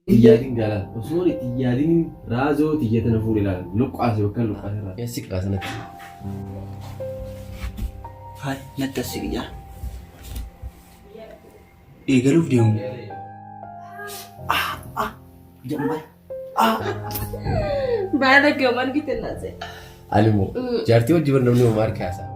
Itti yaadin gaalaan osoo itti yaadin raazoo tiyya tana fuudhe ilaala luqqaase bakka luqqaase irraa. Eessi qaasanatti. Haay natti as siqi jaa. Eegaluuf deemu. Ah ah jedhu ah. Baala gaman gite naase. Ani immoo jaartii wajjin bar namni homaa harka haasaa.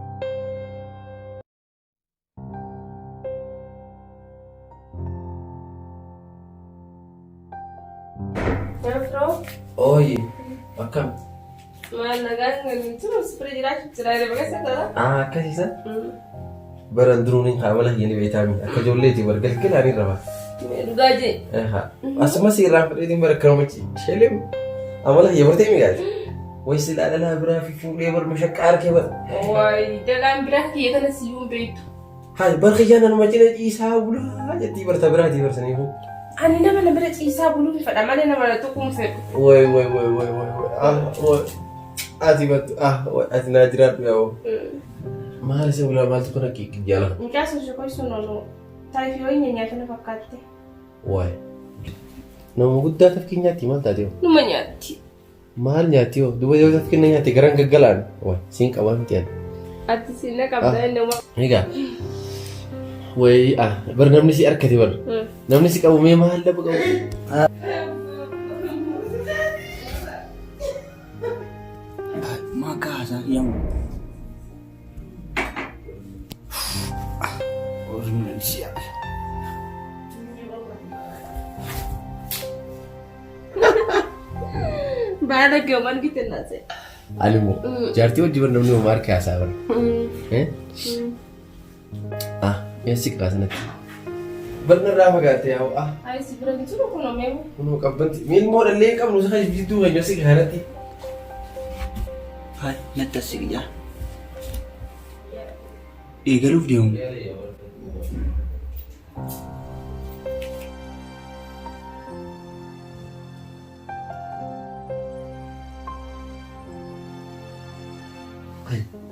Firoo Ooyi akkam. maal nagaan jiru sifira jiraachuu jira jedhee bakka isa Ah akkasiisa. Baran duruun hin kaa'amala hin beektaami akka ijoolleeti bar galgalaan irra ba'a. Dhugaa jee. Asumas irraa fudheetiin bara akkanuma sheelim amala kiyya bartee migaati. Way silaa dhalaa biraa fi fuudhee bar mashaqqaa harkee bar. Waay dalaan biraa kiyya kana siyyuu hin beektu. Hayi bar kiyyaan anuma cina ciisaa bulaa jettii barta biraatii barsaniifu. Ani nama na bira ciisaa buluu hin fedha malee nama na tuquu hin fedhu. Way way way way way way ah way ati battu ah way ati naa jiraadhu yaa oo. Maal isa bulaa maaltu kana kiikki jaala. Mucaa sun shokoysuun oolu taayifii wayii nyaata na fakkaatte. Waay. Nama guddaa tafkii nyaatti maal taate hoo? Numa nyaatti. Maal nyaatti hoo? Duba yoo tafkii na nyaatti garan gaggalaan. Waay siin qabaa miti ani. Ati siin na qabda inni uma. Egaa. Wayi ah bar namni si arkate bar. Namni si qabu mee maal dhaba qabu? Maa kaasaa yamu. Baala gaman gite naase. Ani immoo jaartii wajjin bar namni homaa harka haasaa bar. Eh? Ah, mee si qaasanatti. Bar narraa fagaatte yaa'u ah. Ayi si bira jiru kun omeewu. Kunoo qabbanti. Miil moo dhallee hin qabnu isa jidduu keenya si kanatti. Haay natti as siqi jaa. Eegaluuf deemu.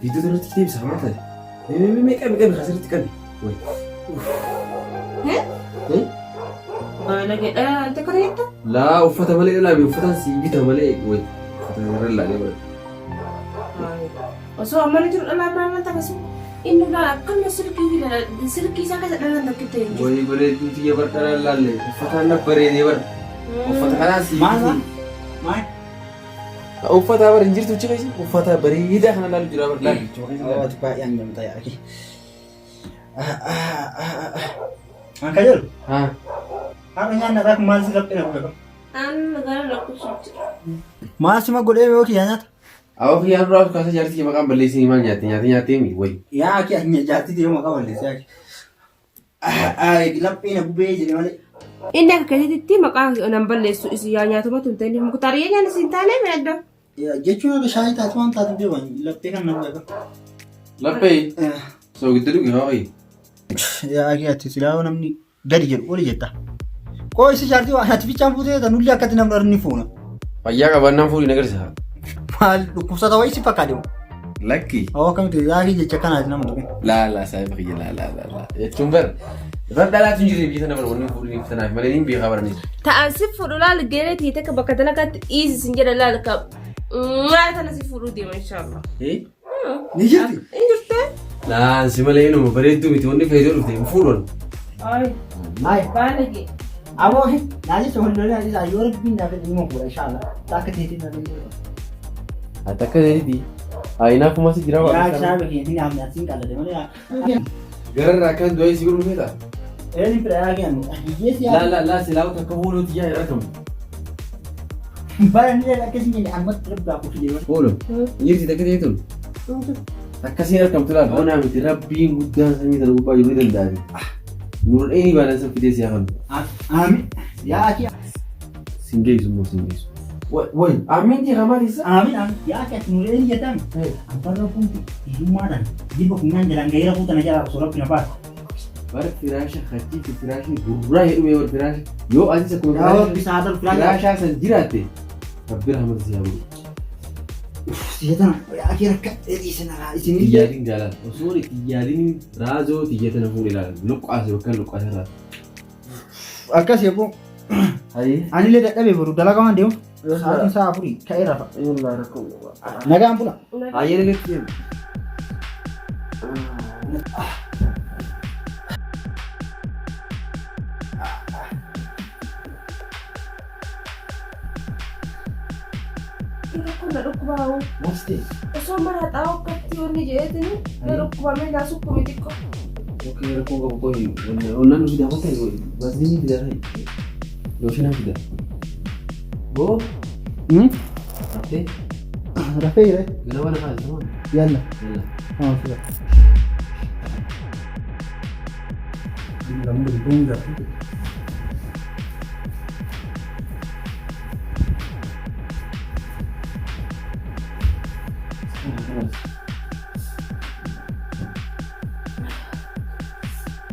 Viidiyoo irratti deebisa maal taate? Mee mee mee qabi qabi asirratti qabi. Wayi. Baala gedhaa ante kana jetta? Laa uffata malee dhalaame uffataan si bita malee wayi. Uffata irra laalee bara. Osoo amma ni jiru dhalaa biraan nan taphasi. Inni dhalaa akkana silkii fi silkii isaa keessa dhalaan takka ta'e hin jiru. Wayi bareedduu tiyya bar dhalaan laalle uffataan na bareedee bar. Uffata kanaan si Maal maal? Maal? Uffata bar hin jirtu achi keessa uffata bareedaa kana laalu jira bar laalu jechuudha keessa laalu. Ati baay'ee hangamta yaa akhi. An kan jedhu Haa. har'a nyaanna irraa kun maal si raphina godhe? An gara lakkoofsa jira. Maal sima godhee yoo kiyya nyaata? Awwa kiyyaan duraa kaasa jaartii kee maqaan balleessinii maal nyaatte nyaate nyaattee mi wayi. Yaa akhi ati jaartii ta'e maqaa balleessee akhi. Laphee na gubee jedhe malee. Inni akka keetitti maqaa nan balleessu isin yaa nyaatumatu hin ta'in muktaariyyee nyaanni isin taanee mee adda. Jechuun akka shaayii taatu waan taatu beekan laphee kan na gubee. Laphee soogidda dhugi haa wayi. Yaa akhi ati silaa namni gadi jedhu oli jetta. Koo isi jaartii waan ati bichaan fuutee tan ulli akkatti namni arni fuuna. Fayyaa qabaannaan fuudhi na garsiisa. Maal dhukkubsata wayii si fakkaate moo? Lakki. Hawaa akkamitti yaakii jecha kanaati nama tuqe. Laa laa saayiba kiyya laa laa laa laa. Jechuun bar bar dhalaatu hin jirre biyya tana bar wanni fuudhiniif tanaaf malee hin beekaa baraniis. Ta'an si fuudhu laal geeree ta'e takka bakka dalagaatti dhiisi sin jedha laal ka maal tana si fuudhuu deema inshaallah. Eh? Ni jirti. Hin jirtee? Laa si malee inuma bareedduu miti wanni feetee dhufte hin fuudhan. Ay Maay. baalage. Aboo naa jecha wal lolaa isaa yoo rabbiin naa fedhe nima fuudha inshallah. Akka teetii na fedhe. Ati akka teetiiti. Ayinaaf si jira Yaa waan. isaa beekee ni amni asiin qallate malee. Gararraa akkaan du'ee si godhuu feeta. Eeni fedha yaa kennu. Hiyyeessi Laa yaa. laa laa silaa takka hooloo tiyyaa hin argamu. Bara ni akkasii jedhe ammatti rabbaa kufilee malee. Hooloo. Jirti takka ta'e tun. Akkasiin argamtu laal. Onaa miti rabbiin guddaan samii sana gubbaa jiru ni danda'a. Nurra dheeni baanaan san fidee si hafan. Aamin. Yaa akhi. Sin geessu immoo sin geessu. Wayi amiin jee kamaa keessa. Aamin aamin. Yaa akhi ati nurra dheeni jettaan. Abbarra kunti hiyyummaadhaan jilba funyaan jalaan gahee rafuu tana jalaa osoo rabbi na baase. Bar firaasha hachiiti firaashni gurraa hedhumee bar firaasha yoo atis akkuma Yaa rabbi isaa darbu firaasha. firaashaa san jiraatte rabbi rahmata si haa godhu. Siya tana yaa akhi rakkadhee dhiisina isin Itti yaadin gaalaan osoo itti yaadin raazoo tiyya tana fuudhe ilaala luqqaase bakka luqqaase irraa. Akkas eeboo. Hayyee. Anillee dadhabee boru dalagaa waan deemuuf sa'aatiin sa'a afurii ka'ee rafa. Yallaa rakkoo. Nagaan bula. Hayyee nagatti deemu. Kun na dhukkubaa'u. What's this? Osoo mana haxaa'u akkatti wanni jedheetini na dhukkubamee naa sukkumi xiqqoo. Okay, rakkoo qabu qoyi. Onnaan nu fidaa qotaa qoyi. Baasni fidaa ta'e. Looshinaa fidaa. Boo. Haftee. Rafee jira. Ganama na kaasa moo? Yalla. Yalla. Haa fira.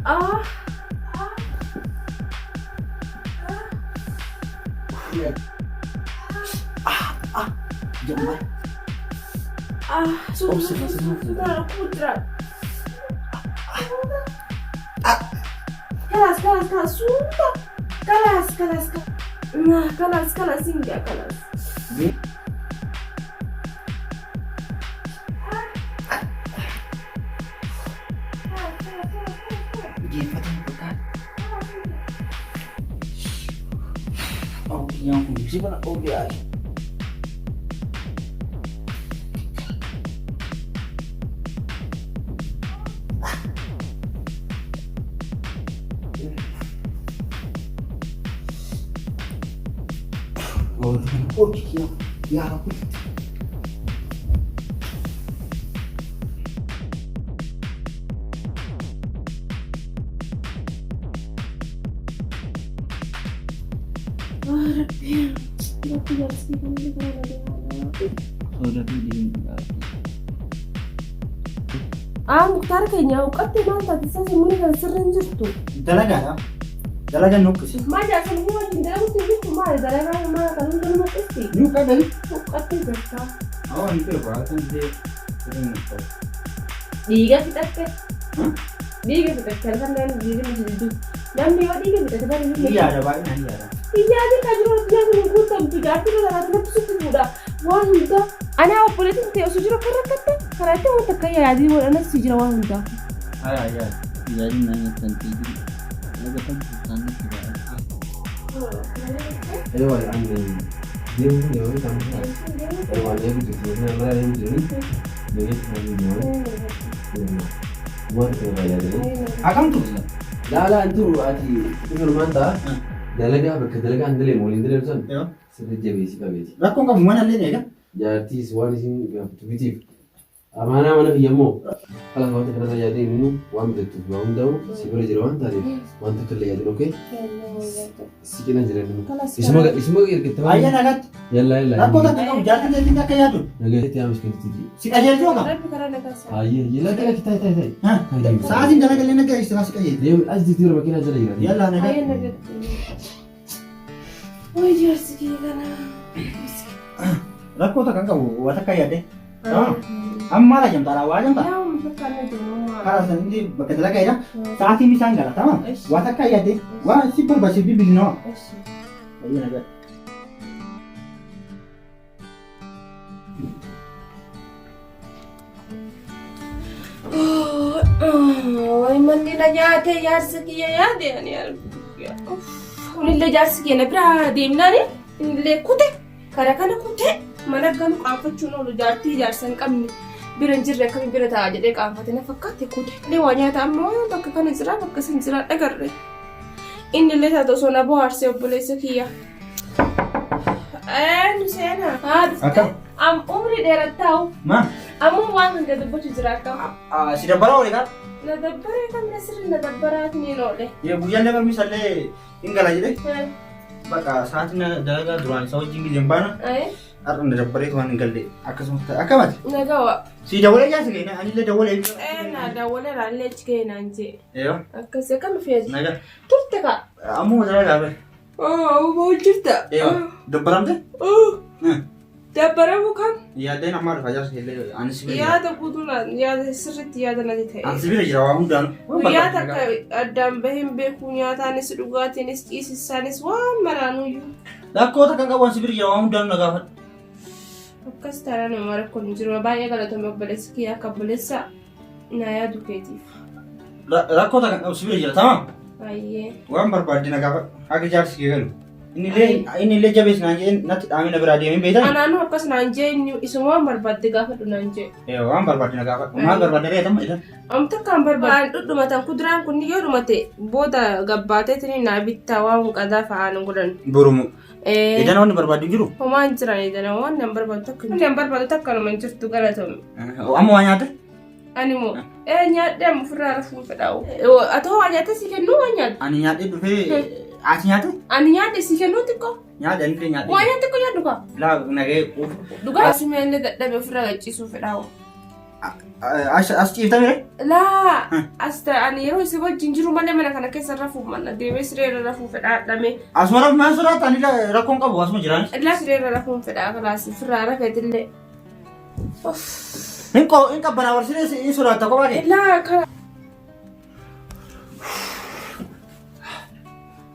Ah. Ah. Obsi, obsi. Suuta dhukkubuu jira. Kalaas kalaas kalaas suuta. Kalaas kalaas kalaas. Kalaas kalaas hin jaa kalaas. Ogiyan kun si bana ogiyaa. Ogiyan yaa Rabbi. Ah Rabbi. Rabbi jaarsi kan inni kana Ah Muktaar keenya huqqatte maal taate isa simmuni kan sirri hin jirtu. Dalagaadha. Dalagaan nuqqisi. Maal jaarsa nuti wajjin dalagutti hin jirtu maali dalagaa maal kan hunda nu qisti. Ni qabali. Huqqatte jirta. Awwa ni beeku halkan illee Dhiiga fixatte. Dhiiga fixatte halkan namni dhiiga fixatte. Namni yoo dhiiga fixate bari Ni yaada baay'inaan ni yaada. Iyyaati kan jiru addunyaa kun hin guutamtu jaartii kana laata natti sitti fuudha. Waan hunda anaa obboleettiin ta'e osoo jiru akka rakkatte karaa itti waan takka yaadii godhanas si jira waan hundaa. Haa yaa. Yaadin naa nyaatan jiru. Laga kan sultaan natti ba'a. Ewa ani deemu kun yeroo ta'u ewa deemu jirti yookiin amala deemu jirti nagatti kan deemu waan kana fayyadamee. Akkam turte? Laalaa hin turu ati dhufumaan ta'a dalagaa bakka dalagaa hin daleemu waliin daleemu san sirri jabeessi qabeeti. Rakkoon qabu mana illee eega. Jaartiis waan isin gaafatu bitiif amaanaa mana kiyya immoo haala wanta kanarra yaadee inni waan bitattuuf waan hundaa'u si bira jira waan taateef waan takka illee yaadin okee si cina jira inni. Isuma isuma ergatte waan Ayyaana nagaatti. yallaa yallaa. Rakkoo takka qabu jaartiin teetiin akka yaadu. Nagaatti yaa miskiintiiti. Si qajeelchuu qaba. Rabbi karaa nagaa isaa. Ayyee yallaa kila kitaa taa'e taa'e. Sa'aatiin dalagallee naggaa eessi si qajeelchi. Deemu as jirti yeroo makiinaa jala jira. Yallaa nagaa. Ayyaana nagaatti. Wayi jaarsi kiyya kana. Rakkoo takka qabu waan takka yaadde. Amma maal ajamtaa laa waa ajamtaa? Yaa waan takka na jiru. Karaa sana inni bakka dalagaa jira. Sa'aatiin isaan gala tamam. Waan takka yaadde waan si barbaachisu bilbilinoo. Ayyaana nagaa. Wayi manni na nyaate jaarsi kiyya yaade ani kunillee jaarsi kiyya na biraa deemnaani innillee kute karaa kana kute mana galu qaanfachuun oolu jaartii jaarsa hin qabne bira hin jirre akkamiin bira taa'a jedhee qaanfate na fakkaate kute. Illee waa nyaata amma bakka kana jira bakka san jira dhagarre. Innillee taate osoo na bohaarsee obboleessa kiyya. Nu seenaa. Haa dhufte. Akkam? Am umrii dheerattaa'u. Maa? Ammoo waan kan dubbachuu jira akkam. Si dabbalaa oole kaa? Na dabbaree kan na sirri na dabbaraatiin hin oole. Guyyaan dabarmis illee hin gala jedhe. Bakka sa'aatiin dalagaa duraan isa wajjin gizeen baana. Har'a na dabbaree waan hin galle akkasumas ta'e akkamati. Nagawa. Si dawwalee jaarsi ga'e anillee dawwalee. Na dawwalee raallee achi ga'e naan jee. Eeyyoo. Akkasii akkam feeti. Nagaa. Turte kaa. Ammoo dalagaa bare. Oo jirta. Eeyyoo. Dabbaramte? Dabbaramu kam? Yaaddeen ammaa dhufa jaarsa illee ani si bira jira. Yaada guutuu yaada sirriitti yaada natti ta'e. Ani si bira jira waa hundaan. Guyyaa takka addaan baheen beekuu nyaataanis dhugaatiinis ciisissaanis waan maraanuyyuu. Rakkoo takka qabu ani si bira jira waa hundaan na gaafadhu. Akkas taanaan nama rakkoon hin jiru. Baay'ee galatoomi obboleessi kiyya akka obboleessa naa yaadu keetiif. Rakkoo takka qabu si bira jira tamam. Baay'ee. Waan barbaadde na gaafadhu. Haga jaarsi kee galu. Inni illee jabees naan jedheen natti dhaamina biraa deemee beektan. Anaanuu akkas naan jee inni isuma waan barbaadde gaafadhu naan jee. Waan barbaadde na gaafadhu. Maal barbaadde reetama idan. Amta kan barbaadu dhudhumatan kuduraan kun yoo dhumate booda gabbaateetiin naa bittaa waan qadaa fa'aa nu godhan. Borumu. Idan wanni barbaaddu hin jiru. Homaa hin jiran idan waan nan barbaadu takka hin barbaadu takka numa hin jirtu galatoomi. Amma waa nyaatte? Ani moo ee nyaadhee amma ofirraa rafuun fedhaa'u. Atoo waa nyaatte si kennuu waa nyaadhu. Ani nyaadhee dhufee ati nyaatte? Ani nyaadhe si kennuu xiqqoo. Nyaadhe ani illee nyaadhe. Waa nyaadhe xiqqoo nyaadhu kaa. Laa nagee quufa. Dhugaa sumee illee dadhabe ofirraa gachiisuu fedhaa'u. As ciiftamee? Laa as ani yeroo isin wajjin jiru malee mana kana keessa rafuu mana deemee siree irra rafuu fedhaa dhamee. Asuma rafu maal sodaata ani rakkoon qabu asuma jiraanis. Laa siree irra rafuun fedhaa kalaas ofirraa rafeetillee. Hin hin qabbanaa barsiisee hin sodaatta kophaa kee. Laa kana.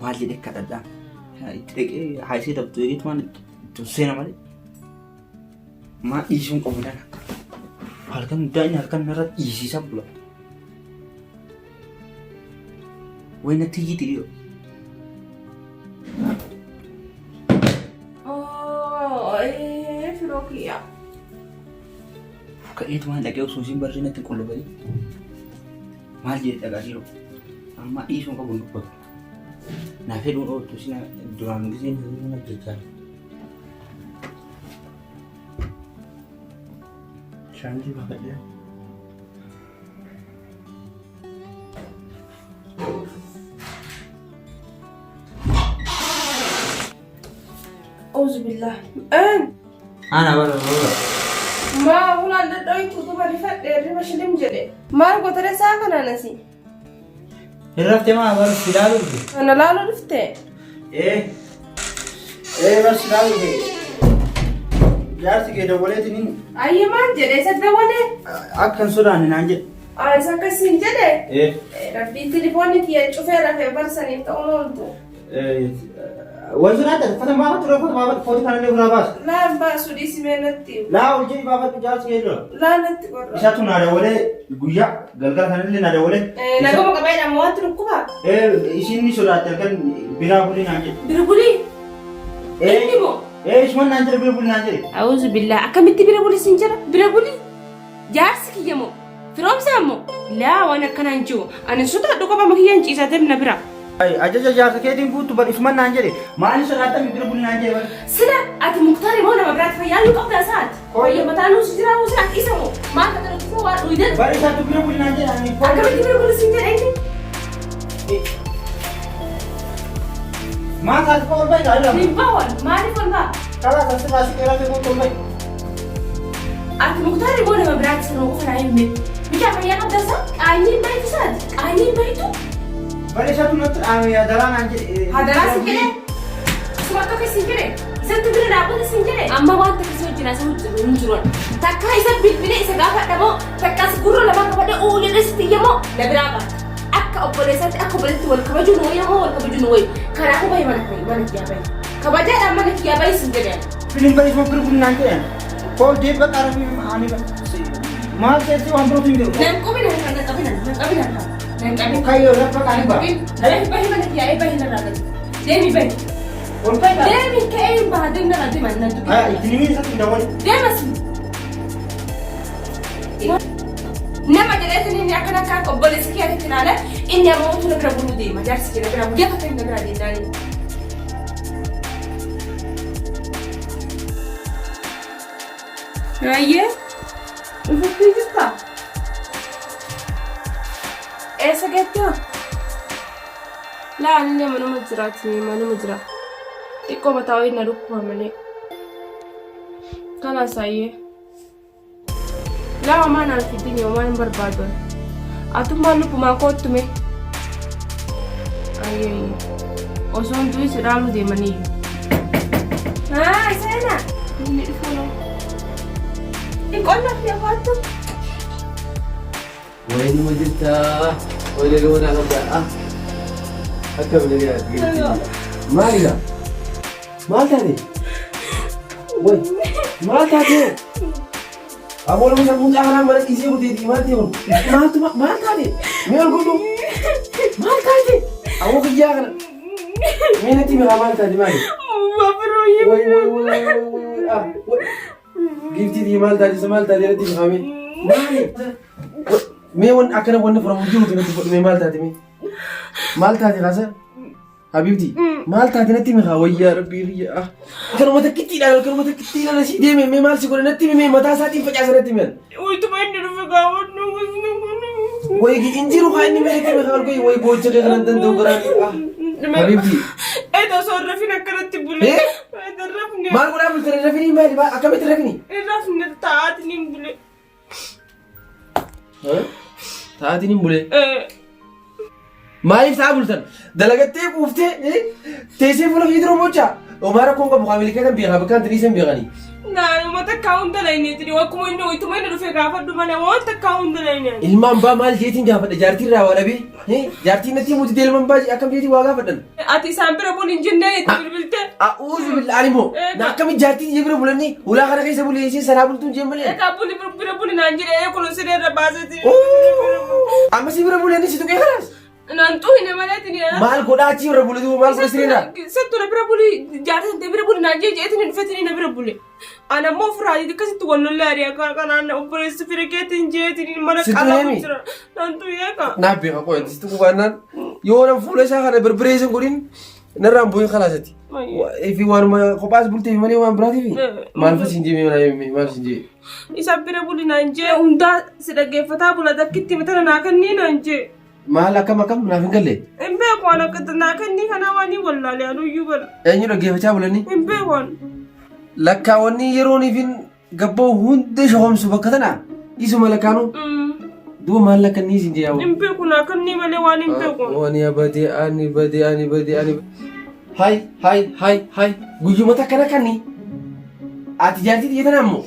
Maal jedhee kadhadhaa. Itti dhaqee haayisee dabtu eegeetu waan itti seena malee. Maa dhiisuun qabu dana. Halkan daa'imni halkan narra dhiisiisa bula. Wayi natti iyyiti dhiyoo. Oh, firoo kiyya. Ka'eetu waan dhaqee osoo isiin barree natti qollobanii. Maal jedhe dhagaa dhiiroo. Amma dhiisuun qabu hin dubbatu. Naa fedhuun ooltu isin duraan giseen hir'uun hojjechaa. Shaantii baafadhee. Auzu billah. Een. Ana bara bara. Maa hulaan dhadhooytu duba rifadhe riba shilim jedhe. Maal gootare isaa kanaan asii? Hin rafte maa bara si ilaaluu dhufe. Ana laaluu dhufte? Ee. Ee bara si ilaaluu dhufe. Jaarsi kee dawwaleetiin Ayyee maal jedhe isa dawwalee? akka hin sodaanne naan jedhe. Isa akkasiin jedhe? Ee. Rabbiin tilifoonni kiyya cufee rafee barsaniif ta'uu ooltu. Wal sodaata uffata baafadhu uffata baafadhu footi kanallee ofirraa baasu. Laan baasu dhiisi mee natti. Laa ol jedhi baafadhu jaarsi kee dura. Laa natti qorra. Isaatu naa dawwalee guyyaa galgala kanallee naa dawwalee. Naguma qabee dhamma wanti dhukkuba. Isiin ni sodaatte halkan biraa bulii naan jedhe. Birbulii. Inni moo? Ee isuma naan jedhe bira bulii naan jedhe. A'uuzu billaa akkamitti bira bulii siin jedha bira bulii. Jaarsi kiyya moo? Firoomsaa moo? Laa waan akkanaa hin jiru. Ani sodaadhu qofa makiyyaan ciisaa na bira. Ajaja jaarsa keetiin guuttu bar isuman naan jedhe. Maaliif sodaattami bira buli naan jedhe bar. Sila ati muktaari moo nama biraatti fayyaaluu qabdaa isaati? Fayya mataa nuus jira moo sila ati isa moo? Maal kana dhufuu waan dhuydan? Bar isaatu bira buli naan jedhe ani. Akkamitti bira buli siin jedhe inni? Maal taate qofa ol bahi kaa Hin bawan maaliif ol ba'a? Karaa kan sirraa si qeerate guutu ol bahi. Ati muktaari moo nama biraatti sanuma qofa naa himi. Bichaa fayyaa qabda isaa? Qaanyii hin baaytu isaati? Qaanyii hin baaytu? Bar isaatu natti dhaame hadaraa naan jedhe. Hadaraa si jedhe? Suma tokko sin jedhe? Isatti bira dhaabbata sin jedhe? Amma waan takka si wajjin haasa'u jiru hin jiru. Takka isa bilbilee isa gaafadha moo takka as gurra lamaan qabadhe uu jedhee sitti iyya moo na biraa baata. Akka obboleessaatti akka obboleetti wal kabajuu nu wayya moo wal kabajuu nu wayya? Kanaafuu bahi mana kee mana kiyyaa bahi. Kabajaadhaan mana kiyyaa bahi sin jedhe. Filin bari isuma bira buli naan jedhe. Koo deebi bakka arabii ani maal keessi waan birootu hin jiru. Nan qubina nan qabina nan qabina nan qabina. Kayyoo lafa qaanii ba'a. Bahi bahi mana kiyyaa bahi narraa gadi. Deemi bahi. Ol bahi ba'a. Deemi ka'ee hin baha deemi narraa deema nan tuqe. Itti nimiin isatti hin dawwali. Deema si. Nama jedheetiin inni akkana akka obboleessi kiyya itti ilaale inni ammoo utuu na bira buluu deema jaarsi kiyya na bira buluu guyyaa takka na bira deemnaani. Ayyee dhufuutti jirta? Eessa geettaa? Laa anillee manuma jiraati manuma jira. Xiqqoo mataa wayii na dhukkuba malee. Kalaas ayyee. Laa homaa naan fidini homaa hin barbaadu. Atummaan lubbumaa koottu mee. Ayyee ayyee. Osoo hin du'in si dhaaluu deemaniiyyu. Haa seenaa. Inni dhufuu noo. Kottu. Wayinuma jirtaa. Wayina gama naa qabdaa. Ah. Akkam nagaa. Maalidha? Maal taate? Way. Maal taate? Aboo nama sammuu caalaa mana dhiisee kuteetii maal ta'e kun? Maaltu maal taate? Mee ol godhu. Maal taate? Aboo kiyyaa kana. Mee natti himi maal taate maali? Babiroo Way way way way way way ah. Giiftii maal taate isa maal taate natti himi maali? Mee wanni akkana wanni furamu jiruuti natti fudhu mee maal taate mee? Maal taate kaasa? Habibti maal taate natti himi haa wayyaa rabbii kiyya ah. Kanuma takkittiidhaan kanuma takkittiidhaan asii deeme mee maal si godhe natti himi mee mataa isaatiin facaasa natti himi. Wayituma inni dhufe gaafadhu gosni kun. Way hin jiru haa inni mee natti himi haa olga'ii way boocha kee kanan danda'u garaan ah. Habibti Eeda osoo hin rafin akkanatti bule. Eh? Eeda hin rafne. Maal godhaa bultee rafini maali akkamitti rafini? Hin rafne taa'aatiin hin bule. Ta'aatiin hin bule. Eh, Maaliif ta'a bultan? Dalagattee quuftee teessee fuula kee dura bochaa. Omaa rakkoon qabu kaamilii kan beekaa bakka anti dhiisan beekanii. Naanuma takkaa hunda layneeti. Akkuma inni wayituma inni dhufe gaafadhu malee waan takkaa hunda layneeti. Ilmaan baa maal jeetiin gaafadha jaartiin irraa waa dhabee. Jaartiin natti himuuti deelman baa akkam jeetiin waa gaafadhan. Ati isaan bira buli hin jennee itti bilbilte. A'uuzu billaahi immoo na akkami jaartiin ishee bira bulanii ulaa kana keessa bulee isheen sanaa bultuun jeen malee. Egaa buli bira buli naan jedhe ee kun siree irra baaseeti. Amma si bira bulanii si tuqee kanaas. Naan xuhine malee tini. Maal godhaa achii bira bulee maal godha siree irraa. Sattu na bira buli jaartiin ta'e bira buli naan jee jeetiin hin dhufeetiin na bira bule. Ana immoo ofirraa akkasitti wal lollee ari'a kanaan obboleessi fira keetiin jeetiin mana Situ qalamu himi? jira. Naan xuhee kaa. Naaf beeka qoya sitti qubaannaan yoo nan fuula isaa kana birbiree isin godhin narraan bu'in kalaasati. Fi waanuma kophaas bulteef malee waan biraatiif maal fas hin jee maal sin jee. Isa bira buli naan jee hundaa si dhaggeeffataa bula takkitti matana naa kannii naan jee. Maal akkam akkam naaf hin galle. Hin beeku waan akka naa kannii kanaa waan hin wallaale anuyyuu bala. Eenyu dhaggeeffachaa bulanii? Hin beeku waan. Lakkaawwanni yerooniifin gabboo hunda shoomsu bakka tana isuma lakkaanu duuba maal lakkannii isin jee yaa'u. Hin beeku naa kannii malee waan hin beeku. Ani badee ani badee ani badee ani. Hay hay hay hay guyyuma takka lakkanni ati jaartii xiyya tana ammoo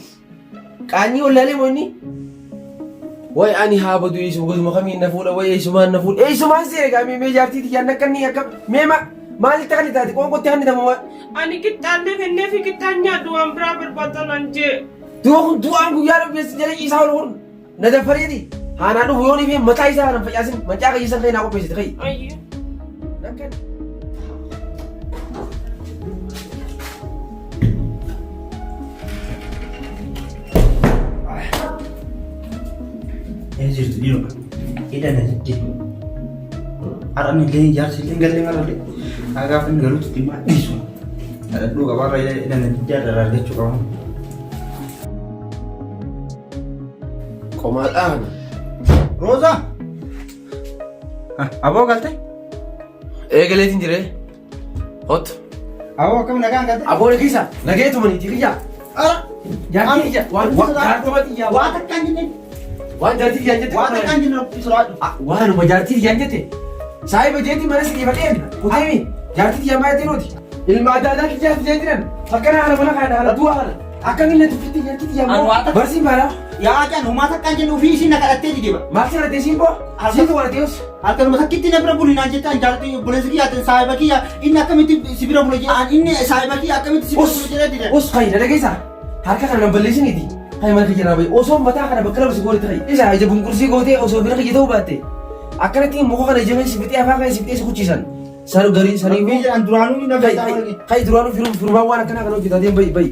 qaanyii wallaalee moo inni? Way ani haa badu eessuma gosuma kamiin na fuudha way eessumaan na fuudha eessumaan seere gaa mee jaartii xiyyaan nakkannii akka mee maalitti kan taate qoonqotti kan tamu Ani qixxaallee kennee fi qixxaan nyaadhu waan biraa barbaada naan jee. Du'a kun du'aan guyyaa dhabbeessi jala ciisaa ol kun na daffareeti haanaa dhufu yoon ifee mataa isaa kanan facaasin mancaa qayyisan ka'e naa qopheessite ka'e. Ayyee. Nakkan. Ee jirtu dhiirota. Hidha na jijjiiru. Har'aan illee jaarsi illee gallee marallee. Gaafa inni galuutti dhimma dhiisu. Dhadhuu qabaarra hidha na jijjiirra irraa argachuu qaba. Qomaadhaan. Roozaa! Aboo galte? Eegaleetiin jiree. Hot. Aboo akkam nagaan galte? Aboo nageessa nageetu maniiti kiyya. Ara! Jaartii kiyya waan jaartuma kiyya Waa takka hin jenne. waan jaartii kiyya jette. Waa takka hin jenne rabbi sodaadhu. Waanuma jaartii kiyya jette. Saayiba jeetii mana si dhiifadheen kuteemi jaartii kiyya maa jettee nuti. Ilma adda addaa kiyya jeetii jiran akkana kana mana kana kana du'a kana akkamiin na tuffitti jaartii kiyya Ani waa takka- barsiin baala. Yaa ajaan homaa takka hin jenne ofii ishii na kadhattee dide bara. Maal si kadhattee siin boo? Siitu kadhattee os. Halkanuma takkitti na bira buli naan jette an jaartii obboleessi kiyya ati saahiba kiyya inni akkamitti si bira bula jedhe an inni saahiba kiyya akkamitti si bira Us bula jedhee dide. us kayi na dhageessa harka kana nan balleessiniiti kayi mana kiyya irraa bahi osoo mataa kana bakka lama si goote kayi isa ija bunqursii gootee osoo bira kiyya ta'uu baatte akkanatti muka kana ija keessa fixee afaan keessa fixee si kuchiisan sanu garii saniifuu Rabbii jedhan duraanuu na kayi beektaa kayi duraanuu firumaan waan akkanaa kana hojjetaa deem bahi bahi.